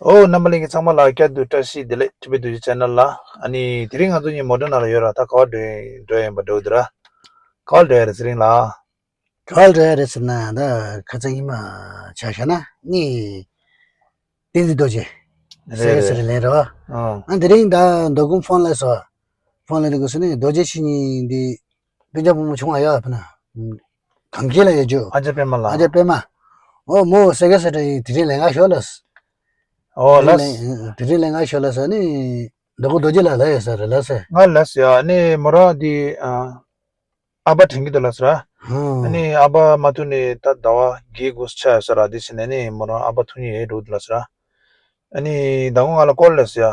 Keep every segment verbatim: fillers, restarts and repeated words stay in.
ཨོ། རྣམ་པ་ལྷན་རྒྱས་ཚང་མ་ལ་བསྐྱར་དུ་བཀྲ་ཤིས་བདེ་ལེགས། ཊི་བི་རྡོ་རྗེ་ཆེ་ནལ་ལ། ཨ་ནི་དེ་རིང་ང་ཚོ་གཉིས་མོ་ཊ་ནང་ལ་ཡོད་ར། ད་ག་པར་འགྲོ་ཡིན་འགྲོ་ཡིན་པ་འདྲ་བོ་འདུག་ར། ག་པར་འགྲོ་ཡ་རེད་ཚེ་རིང་ལགས། ག་པར་འགྲོ་ཡ་རེད་ཟེར་ན་ད་ཁ་སང་ཉི་མ་ཆ་བཞག་ན་ནི་བསྟན་འཛིན་རྡོ་རྗེ་རེད་ཟེར་རེད། ཟེར་ལན་རོ། ཨང་། ཨ་དེ་རིང་ད་མདོ་དགོང་ཕོན་སླེབས་སོང་། ཕོན་སླེབས་དུས་སྐབས་སུ་ནི་རྡོ་རྗེ་ཁྱེད་གཉིས་འདི་སྤུན་ཀྱག་བུ་མོ་ཆུང་བ་ཡོད་ཕ་ན། གངས་སྐྱིད་ལ་ཡོད་རྒྱུ། ཨ་ཅག་པད་མ་ལགས། ཨ་ཅག་པད་མ། ཨོ་མོ་སེ་གེ་སེ་ཏྲ་ཡིན་དེ་རིང་ལས་ཀ་ཞོག་ལ། ཨོ་ལགས། དེ་རིང་ལས་ཀ་ཞོག་ལ་ཟེར་ནི་མདོ་དགོང་རྡོ་རྗེ་ལགས་ལ་ཡོད་ས་རེད་ལགས་སེ། ང་ལགས་ཡ་ནི་མོ་རང་འདི་ཨ་ཨ་ཕ་དྲན་གྱི་འདུག་ལགས་སེ་ར། ཨ་ནི་ཨ་ཕ་མ་ཐུག་ནས་ད་ཟླ་བ་བརྒྱད་དགུ་ཆགས་ཡོད་ས་ར། འདི་ཕྱིན་ནས་ནི་མོ་རང་ཨ་ཕ་ཐུག་མཁན་ཡོད་འགྲོ་འདུག་ལགས་སེ་ར། ཨ་ནི་ཟླ་ངོ་ང་ལ་སྐོར་ལས་ཡ།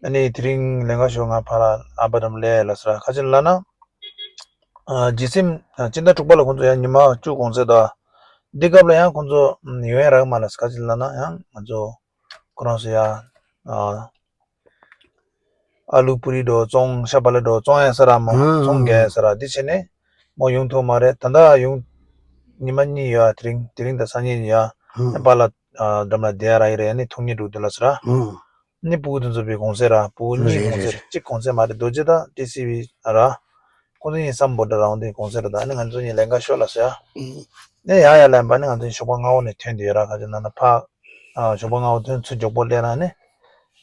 ཨ་ནི་དེ་རིང་ལས་ཀ་ཞོག་ང་ཕ་ལ་ཨ་ཕ་འགྲམ་ལས་ལ་ཟེར་ཁ་ཅིག་ལབ་ན། ཨ་རྗེས་སེམས་ཨ་སྤྱི་ཟླ་དྲུག་པ་ལ་ཁོང་ཚོ་ཡང་ཉི་མ་བཅུ་གུང་སེང་ད། འདི་སྐབས་ལ་ཡང་ཁོང་ཚོ་ཡོང་ཡ་རག་མ་ལ་ཁ་ཅིག་ལབ་ན་ཡང་ང་ཚོ་ཁོ་རང་ཚོ་ཡ་ཨ་ཨ་ལུ་པུ་རི་འགྲོ་བཙོང་ཤ་བ་ལ་འགྲོ་བཙོང་ཡ་ས་ར་མོ་ཨ་བཙོང་རྒྱག་ཡ་ས་ར་འདི་བྱས་ནས་མོ་ཡོང་ཐུབ་མ་རེད། ད་ལྟ་ཡོང་ཉི་མ་གཉིས་ཡོད། དེ་རིང་དེ་རིང་དང་སང་ཉིན་ཡོད། ཨ་པ་ལ་འགྲམ་ལ་བསྡད་ཡ་རག་གི་རེད། ཨ་ནི་ཐུག་ཉེ་འགྲོ་འདུག་ལ་ཟེར། ཨ་ནི་ཕྲུ་གུ་དེ་ཚོ་བའི་གུང་སེང་ར། ཕྲུ་གུ་གཉིས་གུང་སེང་རེད། གཅིག་གུང་སེང་མ་རེད། རྡོ་རྗེ་དང་ཏི་སི་བི་ར། ཁོང་ཚོ་གཉིས་སམ་བྷོ་ཊ་ར་འོང་དེ་གུང་སེང་རེད། ད་ཨ་ནི་ང་ཚོ་གཉིས་ལས་ཀ་ཤོར་ལ་ཟེར། ཨ་ནི་ཡ་ཡ་ལན་པ་ནི་ང་ཚོ་གཉིས་ཞོགས་པ་སྔ་བོ་ནས་ཐོན་དེ་ཡོད་ར། ཁ་ཅིག་ན་ན་ཕ་ཞོགས་པ་སྔ་བོ་ཐོན་ཚུར་མགྱོགས་པོ་སླེབས་ན་ནི་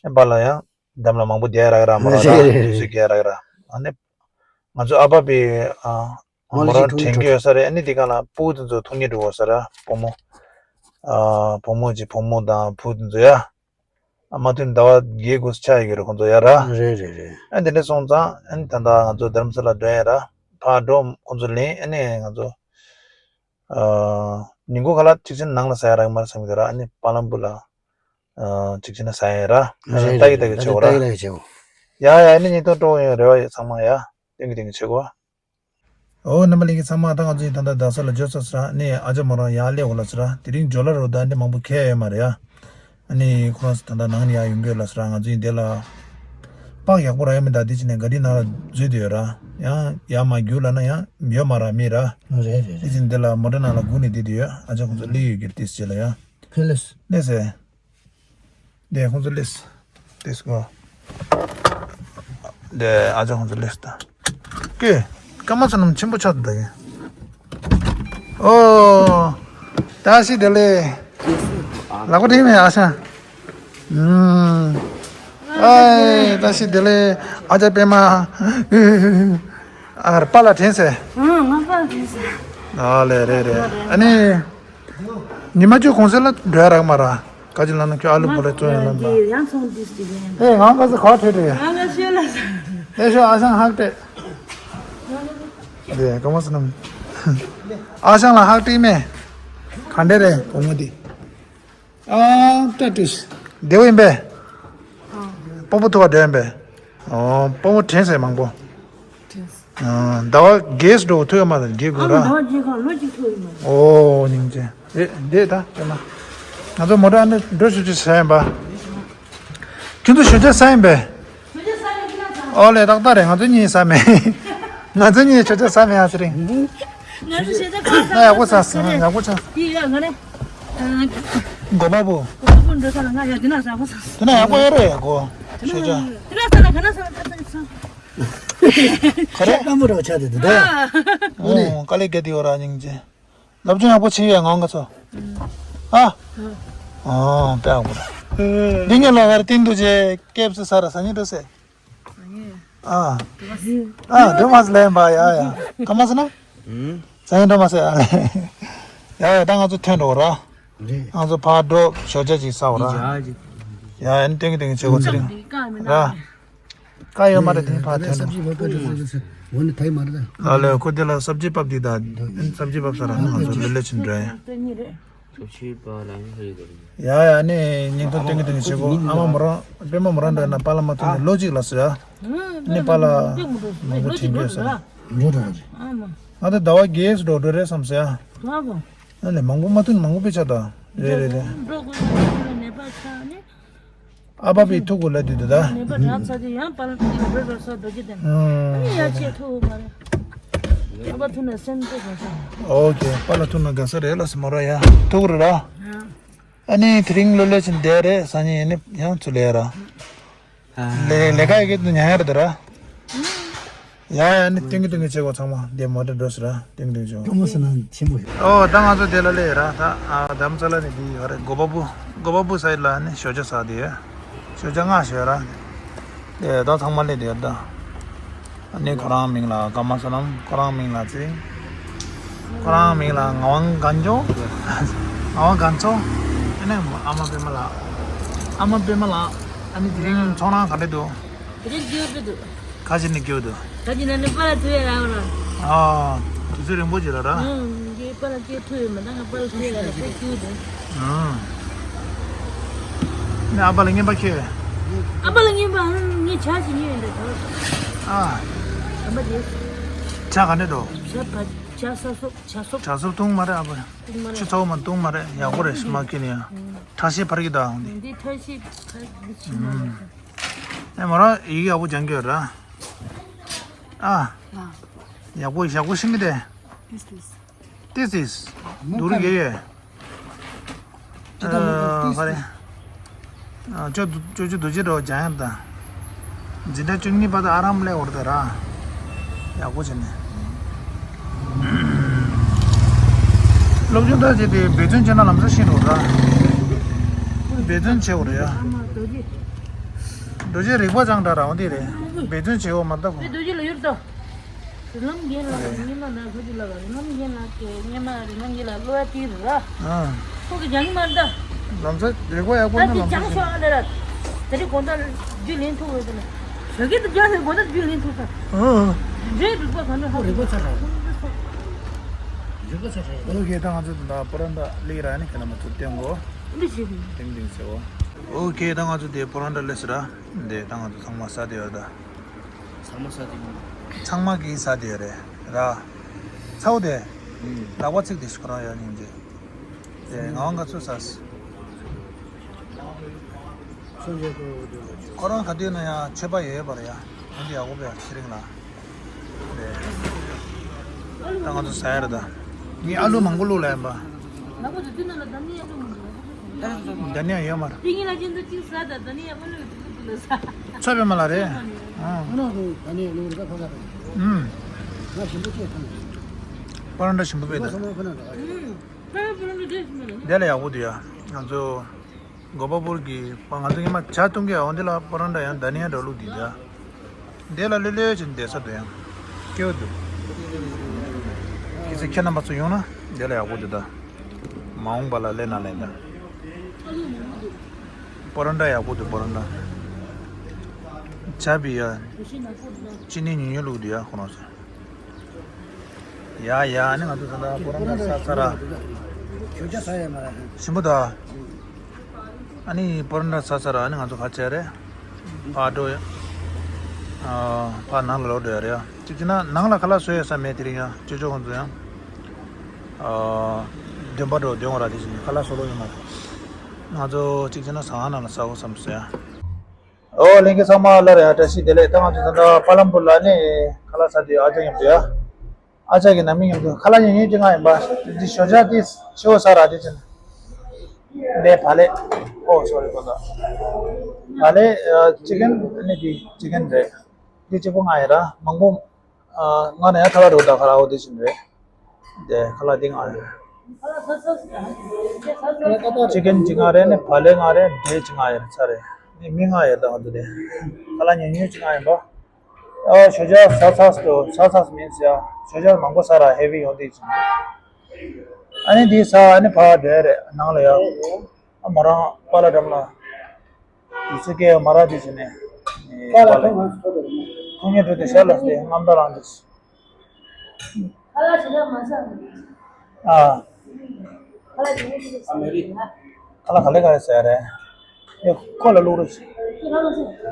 ཨ་པ་ལ་ཡང་འགྲམ་ལ་མང་པོ་བསྡད་ཡ་རག་གི་ར་མོ་ར་ད་དུས་ཚོད་རྒྱག་ཡ་རག་གི་ར། ཨ་ནི་ང་ཚོ་ཨ་ཕ་བའི་ཨ་མོ་རང་དྲན་གྱི་ཡོད་ས་རེད། ཨ་ནི་དེ་ག་ལ་ཕྲུ་གུ་དེ་ཚོ་ཐུག་ཉེ་འགྲོ་གི་ས་ར། བུ་མོ་ཨ་བུ་མོ་གཅིག་བུ་མོ་དང་བུ་དེ་ཚོ་ཡ། ཨ་མ་ཐུག་ཟླ་བ་བརྒྱད་དགུ་ཆགས་ཡོད་རེད་ཁོང་ཚོ་ཡ་ར། རེད་རེད་རེད། ཨ་དེ་འདྲ་སོང་ཙང་ཨ་ནི་ད་ལྟ་ང་ཚོ་རྡ་རམ་ས་ལ་འགྲོ་ཡ་ར། ཕར་འགྲོ་ཁོང་ཚོ་ལེན། ཨ་ནི་ང་ཚོ་ཨ་ཉིན་གུང་ཁ་ལག་གཅིག་ཅན་ནང་ལ་ཟ་ཡ་རག་མ་རེད་བསམ་གྱི་ར། ཨ་ནི་པ་ལམ་པུར་ལ་ཨ་གཅིག་ཅན་ཟ་ཡ་ར། རེད་ལྟ་གི་ལྟ་གི་བྱེད་དགོས་ར། ལྟ་གི་ལྟ་གི་བྱེད་དགོས། ཡ་ཡ། ཨ་ནི་ཉིན་ཐོ་སྤྲོ་ཡོང་རེ་བ་ཡོད་ཚང་མ་ཡ། ཏིང་གི་ཏིང་གི་བྱེད་དགོས། ཨོ་རྣམ་པ་ལྷན་རྒྱས་ཚང་མ། ད་ང་ཚོ་ཡིན་ད་ལྟ་རྡ་ས་ལ་འབྱོར་ཚར་ཟེར། ཨ་ནི་ཨ་ཅག་མོ་རང་ཡར་སླེབས་འོ་ལ་ཟེར། དེ་རིང་འབྱོར་ལ་རོ་ད་འདི་མང་པོ་ཁྱེར་ཡོད་མ་རེད་ཡ། ཨ་ནི་ཁོ་རང་ཚོ་ད་ལྟ་ནང་ནས་ཡར་ཡོང་གི་ཡོད་ལ་ཟེར། ང་ཚོ་ཡིན་དེ་ལ་པག་ཡག་པོ་རག་ཡོད་མེད་ད་འདི་བྱས་ནས་ག་རི་ནང་ལ་འཛུལ་བསྡད་ཡོད་ར། ཡང་ཡར་མར་རྒྱུགས་ལབ་ན་ཡང་ཡོད་མ་ར་མེད་ར། རེད་རེད་རེད། འདི་བྱས་ནས་འདི་ལ་མོ་ཊ་ནང་ལ་སྒུག་ནས་བསྡད་བསྡད་ཡོད། ཨ་ཅག་ཁོང་ཚོ་སླེབས་ཡོད་ཀྱི་རེད་དེ་ཟེར་ལ་ཡ། ཕེ་ལེས། སླེབས་ཟེར། དེ་ཁོང་ཚོ་སླེབས། སླེབས་གོ། དེ་ཨ་ཅག་ཁོང་ཚོ་སླེབས་ད། ཀེ། སྐར་མ་ཚོ་རྣམས་ཆེན་པོ་ཆགས་འདུག་ད་ཡིན། ཨོ། བཀྲ་ཤིས་བདེ་ལེགས། ལག་པ་འདྲེས་མེད་ཨ་ཞང་། ཨུམ། ཨེ་བཀྲ་ཤིས་བདེ་ལེགས། ཨ་ཅག་པད་མ། ཨ་ར་པཱ་ལགས་དྲན་སོང་། ཨང་། ང་པཱ་ལགས་དྲན་སོང་། ཨ་ལེ་རེད་རེད། ཨ་ནི། ཉི་མ་བཅུ་གུང་སེང་ལ་འགྲོ་ཡ་རག་མ་ར། ག་ཅི་ལབ་ན་ཁྱོད་ཨ་ལུ་བུ་ལ་བཙོང་ཡ་ལབ་པ། ཡང་ཚོང་འདི་ཞིག་ཡིན། ཨེ་ང་ག་ས་ག་བྲོས་བྲོས་ཡ། ང་ང་ཤོད་ལ་ས། ཨེ་ཤོ་ཨ་ཞང་ཧག་སྤྲད། དེ་ག་མ་སོ་ནམ། ཨ་ཞང་ལ་ཧག་སྤྲད་མེད། ག་འདྲ་རེད་བུ་མོ་འདི། ཨ་ཏྲ་ཏྲིས། བདེ་བོ་ཡིན་པས། སྤོ་བོ་ཐུག་པ་འགྲོ་ཡིན་པས། ཨོ་སྤོ་བོ་དྲན་སོང་མང་པོ། ཟླ་བ་བརྒྱད་འགྲོ་ཐུབ་ཡོད་མ་རེད། བརྒྱད་དགུ་ར། ཨ་མ་ཟླ་བ་བརྒྱད་ཁ་ལོ་གཅིག་ཐུབ་ཡོད་མ་རེད། ཨོ་སྙིང་རྗེ། རེད་འདི་ད་དཔེར་ན། ང་ཚོ་མོ་ཊ་ཨ་ནི་འགྲོ་ཆུ་ཆུ་ཟ་ཡིན་པ། ཁྱོད་ཚོ་ཞོ་ཇ་ཟ་ཡིན་པས། ཞོ་ཇ་ཟ་ཡིན་ན་ཟ། ཨོ་ལེ་ཏག་ཏག་རེད། ང་ཚོ་གཉིས་ཟ་མེད། ང་ཚོ་གཉིས་ཞོ་ཇ་ཟ་མེད་ཨ་ཚེ་རིང་། ང་ཚོ་ཞོ་ཇ་ཟ། ང་ཡག་པོ་ཟ་སོང་། ཡག་པོ་ཆགས། དེ་ཡོད་ང་ནི། གོ་པ་བུ། གོ་པ་བུ་འགྲོ་ས་ལ་ང་ཡ་འདི་ན་ཟ་པོ་ཟ། དེ་ན་ཡག་པོ་ཡོད་རེད་གོ། ཞོ་ཇ། དེ་ན་ཟ་ན་ག་ན་ཟ་ན་ཁ་ཚ་ཡི་ཚང་། ཁ་རེ་སྐམ་པོ་རོ་ཆ་དེ་དེ་ད། ཨོ་དཀའ་ལས་རྒྱག་དེ་ཡོད་ར་སྙིང་རྗེ། སློབ་སྦྱོང་ཡག་པོ་བྱེད་ཡོད་ངང་ག་ཚོ། ཨ། ཨོ་དཔེ་ཡག་པོ་ར། འདི་ངས་ལ་གར་བསྟན་འདུག་ཅེས་སྐེབས་སུ་ས་ར་ས་ཉིན་འགྲོ་སེ། ཨ། ཨ་འགྲོ་མ་སེ་ལན་པ་ཡ་ཡ། ག་མ་སེ་ན། ས་ཉིན་འགྲོ་མ་སེ་ཨ་ལེ། ཡ་ཡ་ད་ང་ཚོ་ཐོན་འགྲོ་ར། ང་ཚོ་ཕར་འགྲོ་ཞོ་ཇ་ཅིག་ཟ་འོ་ར། ཡ་ཡ་ནི་ཏེང་གི་ཏེང་གི་བྱེད་དགོས་ཚེ་རིང་། ར། ཀ་ཡོད་མ་རེད་དེ་ཕར་ཐོན་འགྲོ། ཨ་ལེ་ཁོ་དེ་ལ་སབ་ཇི་ཕབ་དེ་ད། སབ་ཇི་ཕབ་ས་ར་ང་ཚོ་ལེ་ལེ་ཕྱིན་འགྲོ་ཡ། ཡ་ཡ་ནི་ཉིན་ཐོ་ཏེང་གི་ཏེང་གི་བྱེད་དགོས། ཨ་མ་མོ་རང་པད་མ་མོ་རང་འགྲོ་ན་པཱ་ལགས་མ་ཐུག་ནས་ལོ་གཅིག་ལ་སོ་ཡ། ནི་པཱ་ལགས་མང་པོ་དྲན་གྱི་ཡོད་ས་ར། ང་ད་ཟླ་བ་བརྒྱད་འགྲོ་འགྲོ་རེད་བསམ་སོ་ཡ། ཨ་ལེ་མང་པོ་མ་ཐུག་ན་མང་པོ་དཔེ་ཆ་ད། རེད་རེད་རེད། ཨ་ཕ་བའི་ཐུག་གོ་ལ་དུས་དུ་ད། ནད་པ་དྲག་ཚར་དུས་ཡང་པར་འགྲོ་དགོས་སོ་རྡོ་རྗེ་དེ། ཨ་ནི་ཡ་ཆེ་ཐུག་གོ་མ་རེད། ཨ་ཕ་ཐུག་ན་སེམས་ཐུག་གོ་སོ། ཨོ་ཀེ་པཱ་ལགས་ཐུག་ན་དགའ་ས་རེད་ལ་སི་མོ་ར་ཡ་ཐུག་རེད་ར། ཨ་ནི་དེ་རིང་ལོ་ལོ་ཆེན་བསྡད་རེད། སང་ཉིན་ཡིན་ན་ཡང་ཚུར་ལས་ར། ལས་ལས་ཀ་ཡི་གེ་དུ་ཉན་ཡ་རེད་དོ་ར། ཡ་ཡ་ནི་སྟོན་གི་སྟོན་གི་བྱེད་དགོས། ཚང་མ་འདི་མོ་ཊ་འགྲོ་སི་ར་སྟོན་གི་སྟོན་གི་བྱེད་དགོས། ཀྲོ་མོ་སི་ནང་ཆེན་པོ་ཡོད། ཨོ་ད་ང་ཚོ་དེ་ལ་ལས་ར། ད་ཨ་དྷ་རམ་ས་ལ་ནི་འདི་ཡོད་རེད། གོ་པ་པུ་གོ་པ་པུ་སའིད་ལ་ནི་ཞོ་ཇ་ཟ་དེ་ཡོད། ཞོ་ཇ་ང་ཞོ་ར། དེ་ད་ཚང་མ་ལས་དེ་ཡོད་ད། ཨ་ནི་ཁོ་རང་མིང་ལ་ཀརྨ་བསོད་ནམས། ཁོ་རང་མིང་ལ་ཚེ། ཁོ་རང་མིང་ལ་ངག་དབང་དགའ་མཆོག་ངག་དབང་དགའ་མཆོག་ཨ་ནི་ཨ་མ་པད་མ་ལགས། ཨ་མ་པད་མ་ལགས། ཨ་ནི་དེ་རིང་ཚོང་རང་ག་འདྲ་འདུག་དེ་རིང་སྐྱིད་པོ་འདུག་ཁ་ཅིག་ནི་སྐྱིད་པོ་འདུག་ཁ་ཅིག་ན་ནི་པཱ་ལགས་ཐུག་ཡ་རག་ར། ཨ་དུས་ཚོད་རིང་པོ་ཅིག་ར་ར། ཨང་། ངའི་པཱ་ལགས་སྐྱིད་ཐུག་ཡོད་མ་ད་ང་པཱ་ལགས་ཐུག་ཡ་རག་ར་དཔེ་སྐྱིད་པོ་འདུག་ཨང་། ནི་ཨ་ཕ་ལ་རྔན་པ་ཁྱེར། ཨ་ཕ་ལ་རྔན་པ་ཨང་ངས་ཇ་ཅིག་ཉོས་ཡིན་ད་ད། ཨ། དམ་པ་རེད། ཇ་ག་འདྲ་འདུག་ཇ་བ་ཇ་ས་སོབ་ཇ་སོབ། ཇ་སོབ་བཏུང་མ་རེད་ཨ་ཕ། བཏུང་མ་རེད། ཆུ་ཚ་བོ་མ་བཏུང་མ་རེད། ཡག་པོ་རེད། ཤི་མ་ཁྱེར་ནས་ཡང་། ཁྲག་ཤེད་འཕར་གྱི་འདུག་ཨང་འདི། འདི་ཁྲག་ཤེད་འཕར་གྱི་ཤི་མ་རེད། ཨེ་མོ་རང་ཡི་གེ་ཡག་པོ་སྦྱང་གི་ཡོད་ར། ཨ། ཡག་པོ་ཡག་པོ་ཤེས་ཀྱི་འདུག This is། སྡུག་རུ་གེ་ཡོད། ཅི་ལྟར་མི་འདུག་ཨ་ཧ་རེ། ཨ་ཅོ་ཅོ་ཅོ་རྡོ་རྗེ་འགྲོ་སྦྱང་ཡག་དང་། འཛིན་གྲྭ་བཅུ་གཉིས་པ་དང་ཨ་རམ་ལས་འོར་དེ་ར། ཡག་པོ་བྱས་ནས། སློབ་སྦྱོང་ལྟར་བྱས་ཏེ་འབད་བརྩོན་བྱས་ན་ལམ་སང་ཤེས་འགྲོ་ར། འབད་བརྩོན་བྱེད་འོ་རེད་ཡ། རྡོ་རྗེ་རིག་པ་ཅང་འདྲ་རང་དེ་རེད། འབད་བརྩོན་བྱེད་འོ་མ་ལྟ་བུ། རྡོ་རྗེ་ལ་ཡུར་ལྟ། ལམ་རྒན་ལགས་ཉི་མ་ན་ཁ་ཅིག་ལ་ལམ་རྒན་ལགས་ཀྱི་ཉི་མ་རེ་ལམ་རྒན་ལགས་གློ་བ་དེ་རེད་ལ། ཨ། ཁོ་གི་སྦྱང་གི་མ་རེད་ད། ལམ་སང་རིག་པ་ཡག་པོ་ད་ན་དེ་ལམ་སང་སྦྱང་ཤོག་ཨ་ལེ་ར། ད་རེས་དགོང་དག་རྒྱུ་ལེན་ཐུབ་འོས་ད་ལ། ཞོགས་ཀས་དུ་སྦྱང་ཟེར་དགོང་དག་རྒྱུ་ལེན་ཐུབ་ས། ཨ། རེད་རིག་པ་ག་འདྲ་ཧ་རིག་པ་ཚ་ར། རིག་པ་ཚ་ར། ཨོ་ཁེ་ད་ང་ཚོ་ད་པོ་རན་ད་ལི་ར་ནི་ཁ་ན་མ་ཚུར་བསྟན་གོ། འདི་ཞིག་རེད། ཏིང་ཏིང་ཟེར་བ། ཨོ་ཁེ་ད་ང་ཚོ་དེ་པོ་རན་ད་ལི་སི་ར། འདི་ད་ང་ཚོ་ཚང་མ་ས་དེ་ཡོད་ད། ཚང་མ་ས་དེ་ཡིན། ཚང་མ་གིས་ས་དེ་རེད་ར། ཚའོ་དེ། ཨུམ། ལག་པ་ཚིག་དེ་ཤི་ཁོ་རང་ཡོད་སྙིང་རྗེ། དེ་ང་འང་ག་ཚོད་ས། ཁོ་རང་ག་དུས་ན་ཡང་ཆོས་པ་ཡོད་པ་རེད་ཡ། ཨ་འདི་ཡག་པོ་བས་ཚེ་རིང་ལ། རེད། ད་ང་ཚོ་ཟ་ཡ་རེད་ད། ངས་ཨ་ལུ་མང་པོ་བླུགས་ལ་ཡིན་པ། ལག་པ་དེ་དུས་ན་ལ་ད་ནི་ཨ་ལུ་མང་པོ། ད་ནི་ཡང་ཡོད་མ་རེད། དེ་ཉིན་ལ་ཅན་དུ་གཅིག་ཟ་ད་ད་ནི་ཡང་ཨ་ལུ་དུ་དུ་ལ་ཟ། ཚོད་པའི་མ་ལ་རེད། ཨང་། ཨ་ནང་དུ་ད་ནི་ལུང་རི་ད་ཕ་ག་རེད། ཨུམ། ང་ཞིམ་པོ་ཅེས་ཐང་། པ་རང་འདྲ་ཞིམ་པོ་བས་ད། ཨུམ། ད་པ་རང་འདྲ་བསྡད་ཞིམ་པོ་ལ། དེ་ལ་ཡག་པོ་འདུག་ཡ། ང་ཚོ་གོ་པ་པུར་གི་པ་ང་ཚོ་ཉི་མ་ཇ་བཏུང་གི་ཡ། འོ་འདི་ལ་པ་རང་འདྲ་ཡང་ད་ནི་ཡང་འགྲོ་ལུགས་འདི་འདྲ། འདི་ལ་ལེ་ལེ་བྱས་ནས་བསྡད་ས་འདུག་ཡང་སྐྱོ་འདུག་གལ་སྲིད་ཁྱེད་རྣམ་པ་ཚོ་ཡོང་ན་འདི་ལ་ཡག་པོ་འདུག་ད། མ་འོངས་པ་ལ་ལས་ན་ལས་ད། པོ་རོན་ཊ་ཡག་པོ་འདུག་པོ་རོན་ཊ། ཇ་བི་ཡ། ཅི་ནས་ཉུང་ཉུང་བླུགས་འདུག་ཡ་ཁོ་རང་ཚོ། ཡ་ཡ་ཨ་ནི་ང་ཚོ་ད་ལྟ་པོ་རོན་ཊ་ཟ་ཚར་ར། ཞིམ་པོ་ད། ཨ་ནི་པོ་རོན་ཊ་ཟ་ཚར་ར་ཨ་ནི་ང་ཚོ་ག་བྱས་རེད། ཕར་འགྲོ་ཡ། ཨ་ཕར་ནང་ལ་ལོག་འགྲོ་ཡ་རེད་ཡ། གཅིག་བྱས་ན་ནང་ལ་ཁ་ལག་བཟོ་ཡ་ས་མེད་དེ་རིང་ཡ་ཅོ་ཅོ་ཁོང་ཚོ་ཡང་། ཨ་འདོན་པ་འགྲོ་འདོན་བ་ར་དེ་བཞིན་ཁ་ལག་བཟོ་ལོ་ཡོད་མ་རེད། ང་ཚོ་གཅིག་བྱས་ན་ཟ་ཁང་ནང་ལ་ཟ་དགོས་བསམ་སོང་ཡ། ཨོ་ལྷན་རྒྱས་ཚང་མ་སླར་ཡང་བཀྲ་ཤིས་བདེ་ལེགས། ད་ང་ཚོ་ད་ལྟ་པ་ལམ་པུར་ལ་ནི་ཁ་ལག་ཟ་དུས་ཨ་ཅག་མཉམ་དུ་ཡ། ཨ་ཅག་གི་ནང་མི་མཉམ་དུ་ཁ་ལག་ཉུང་ཉུང་ཅིག་ང་ཡིན་པ། འདི་ཞོ་ཇ་ཏིས་ཆེ་བོ་ཟ་ར་དེ་ཅན། འདི་བག་ལེབ། ཨོ་སོ་རི་གོ་ད། བག་ལེབ་ཅི་ཀན་ནི་འདི་ཅི་ཀན་རེད། འདི་གཅིག་པོ་ང་ཡིན་ར་མང་པོ། ང་ནི་ཡང་ཁ་ལག་རུ་ད་ཁ་ལག་འོ་དེ་ཅན་རེད། དེ་ཁ་ལག་འདི་ང་རེད། ཅི་ཀན་གཅིག་ང་རེད་ནི་བག་ལེབ་ང་རེད། འབྲས་གཅིག་ང་ཡོད་རེད་ཚ་རེད། ནི་མི་ང་ཡོད་ད་ང་ཚོ་དེ། ཁ་ལག་ཉུང་ཉུང་གཅིག་ང་ཡིན་པ། ཨ་ཞོ་ཇ་ཟ་ཚར་སོང་། ཟ་ཚར་མིན་ཟེར་ཡ། ཞོ་ཇ་མང་པོ་ཟ་ར་ཧེ་བི་ཡོང་དེ་ཅན། ཨ་ནི་འདི་ཟ་ཨ་ནི་ཕ་འགྲོ་ཡ་རེད་ནང་ལ་ཡ། ཨ་མོ་རང་པཱ་ལགས་འགྲམ་ལ། དུས་ཚོད་སྐྱེལ་མ་རག་དེ་བྱས་ནས། པཱ་ལགས་ཐུག་ང་ཚོ་ཐུག་འགྲོ་དུས་ཤར་ལ་སྟེ་རྔམ་དང་རང་དུས། ཁ་ལག་ཞིག་ལ་མ་ཟ། ཨ། ཁ་ལག་ཞིག་ལ་ཟ། ཁ་ལག་ག་ལེ་ག་ལེ་ཟ་ཡ་རེད། ཡ་ཁོ་ལ་བླུག་རོགས་བྱེད།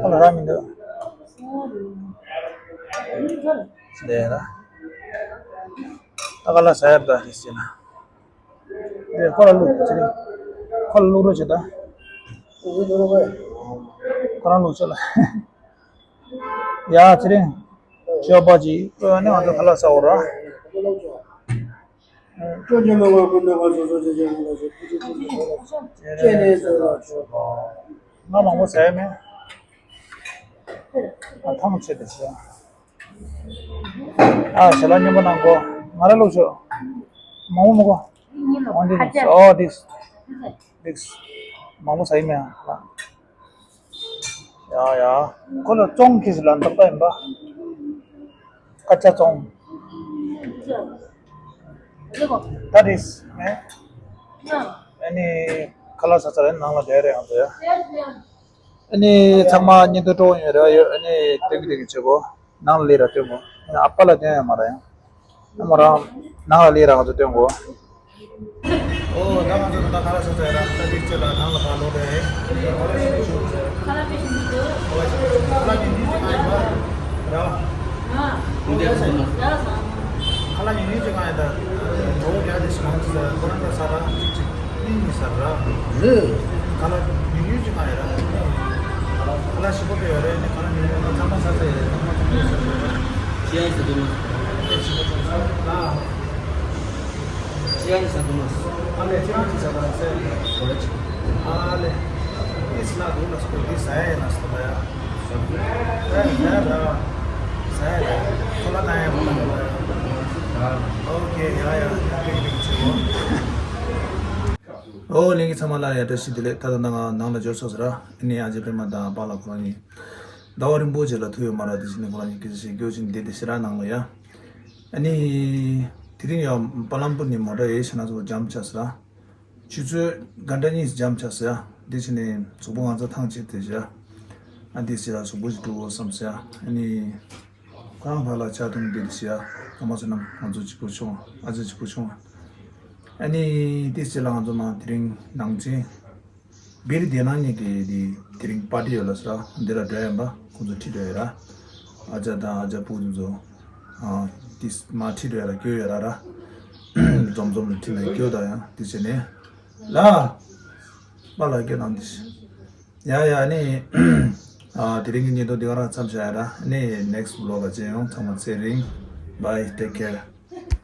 ཁོ་ལ་རག་མི་འདུག་དེ་ལ། ད་ཁ་ལག་ཟ་ཡ་ད་རེད་ཟེར་ན། དེ་ཁོ་ལ་བླུག་ཚེ་རིང་། ཁོ་ལ་བླུག་རོགས་བྱེད་ད། ཁོ་རང་བླུག་ཆོག་ལ། ཡ་ཚེ་རིང་། ཞོགས་པ་ཅིག་ཨ་ནི་ང་ཚོ་ཁ་ལག་ཟ་འོ་ར། སྐྱོན་གྱི་མ་བ་ཀུན་ཏུ་གང་སོ་སོ་ཅི་བྱེད་མ་ལ་སོ་ཐུགས་རྗེ་ཆེ་ཞུ་བ་ལ་སོ་སྐྱེས་ནས་སོ་ལ་ཆོག་ང་མང་པོ་ཟ་ཡ་མེད། ཨ་ཐང་ཆད་དེ་བྱས། ཨ་ཞལ་ལག་མཉམ་པོ་གནང་གོ་ང་ར་ལོག་ཆོག་མང་པོ་མ་གོ་འོན་ཏེ་ཨོ་དིག་དིག་མང་པོ་ཟ་ཡི་མེད་ཨ། ཡ་ཡ། ཁོ་ལ་བཙོང་གི་ཟེར་ལ་འདོགས་པ་ཡིན་པ། ཀ་ཅ་བཙོང་། ད་རེས་ནས། ཨ་ནི་ཁ་ལག་ཟ་ཚར་ནང་ལ་བསྡད་རེད་ཨང་ཚོ་ཡ། ཨ་ནི་ཚང་མ་བརྙན་ཐུང་སྤྲོ་ཡོད་རེད་ཡོད་ཨ་ནི་སྟོན་གི་སྟོན་གི་བྱེད་གོ་ནང་ལ་ལས་ར་སྟོན་གོ་ཨ་ཕ་ལ་སྟོན་ཡ་མ་རེད་ཡ། ཨ་མ་རང་ནང་ལ་ལས་ར་ང་ཚོ་སྟོན་གོ་ཨོ་ད་ང་ཚོ་ད་ག་ལ་ས་ཚ་ཡ་ར་ད་ཅིག་ཅེ་ལ་ནང་ལ་ཕར་ལོག་རེད། ཁ་ལག་ཉུང་ཉུང་ཅིག་གང་ཡིན་པ་ར། ཁ་ལག་ཉུང་ཉུང་ཅིག་གང་ཡིན་ད། གྲོགས་རྒྱ་དེ་སུ་མང་ཅིག་ཁོ་རང་འདྲ་ས་ར་ཅིག་ཅིག་གཉིས་གཉིས་ས་ར། ཁ་ལག་ཉུང་ཉུང་ཅིག་གང་ཡིན་ར། ཁ་ལག་ཞིམ་པོ་དེ་ཡོད་རེད་ནི་ཁ་ལག་ཉུང་ཉུང་ཚང་མ་ས་ཚ་ཡ་རེད་ཚང་མ་ཚང་མ་ས་ཚ་ཡ་རེད། ཅི་ཡང་ཟེར་དུ་མ། ཅི་ཡང་ཟེར་དུ་མ། ཨ་ལེ་ཅི་ཡང་ཅི་ཟེར་དུ་མ་ཟེར། ཨ་ལེ། ཏིས་ལ་དུ་ལ་སྐོར་ཏིས་ཟ་ཡ་ཡ་ན་སྟོ་ཡ། ཟ་ཡ་ཟ་ཡ་ཟ་ཡ། ཁོ་ལ་ད་ཡ་ཁོ་ལ་ད་ཡ། ཨོ་ཁེ་ཡ་ཡ་ཡ་ཏིག་ཏིག་ཆེ་བོ། ཨོ་ལེན་གི་ཚང་མ་ལ་ཡ་བཀྲ་ཤིས་བདེ་ལེགས། ད་ད་ནང་ནང་ལ་འབྱོར་སོང་ཟེར་ར། ཨ་ནི་ཨ་ཅེ་པད་མ་དང་པཱ་ལགས་ཁོ་རང་གཉིས་ཟླ་བ་རིན་པོ་ཆེ་ལ་ཐུག་ཡོད་མ་ར། དེ་བཞིན་ནི་ཁོ་རང་གཉིས་སྐད་ཆ་བཤད་སྐྱོ་ཅིག་འདི་དེ་ཤི་ར་ནང་ལ་ཡ། ཨ་ནི་དེ་རིང་ཡ་པ་ལམ་པུར་ནས་མོ་ཊ་ཡེ་ཤ་ན་ཚོ་འཇམ་ཆགས་ཟེར་ར། ཆུ་ཚོད་ག་འདྲ་གཉིས་འཇམ་ཆགས་ཟེར་ཡ། དེ་བཞིན་ནི་གཟུགས་པོ་ང་ཚོ་ཐང་ཆད་དེ་ཤི་ར། ཨ་འདི་ཤི་ར་གཟུགས་པོ་ཞིག་འགྲོ་དགོས་བསམ་ཟེར་ཡ། ཨ་ནི། ཁོ་རང་ཕར་ལ་ཆ་འཐུང་བསྡད་དེ་ཤི་ཡ། ཨ་མ་བསོད་ནམས་ང་ཚོ་གཅིག་པུ་བྱུང་ཨ་ཅག་གཅིག་པུ་བྱུང་ཨ། ཨ་ནི་དེ་ཕྱི་ལ་ང་ཚོ་ནང་དེ་རིང་ནང་ཆེན་བེ་རི་དེ་ནང་ཉིད་ཀྱི་དེ་དེ་རིང་པར་ཏི་ཡོད་ལ་ཟེར་འདི་ལ་འགྲོ་ཡ་ཡིན་པ་ཁོང་ཚོ་ཁྲིད་འགྲོ་ཡ་ར། ཨ་ཅག་དང་ཨ་ཅག་སྤུ་གུ་ཚོ་ཨ་དེ་མ་ཁྲིད་འགྲོ་ཡ་ལ་སྐྱོ་ཡ་ར་ར། འཛོམས་འཛོམས་ལ་ཁྲིད་ལ་སྐྱོ་ད་ཡང་དེ་བྱས་ནས་ལ་པཱ་ལགས་སྐྱོ་དང་དེ། ཡ་ཡ་ནི། ཨ་དེ་རིང་གི་ཉིན་ཐོ་འདི་ག་རང་མཚམས་བཞག་ཡ་ར་ནི་next vlog་ལ་མཇལ་ཡོང་ཚང་མ་ཚེ་རིང་། Bye, take care.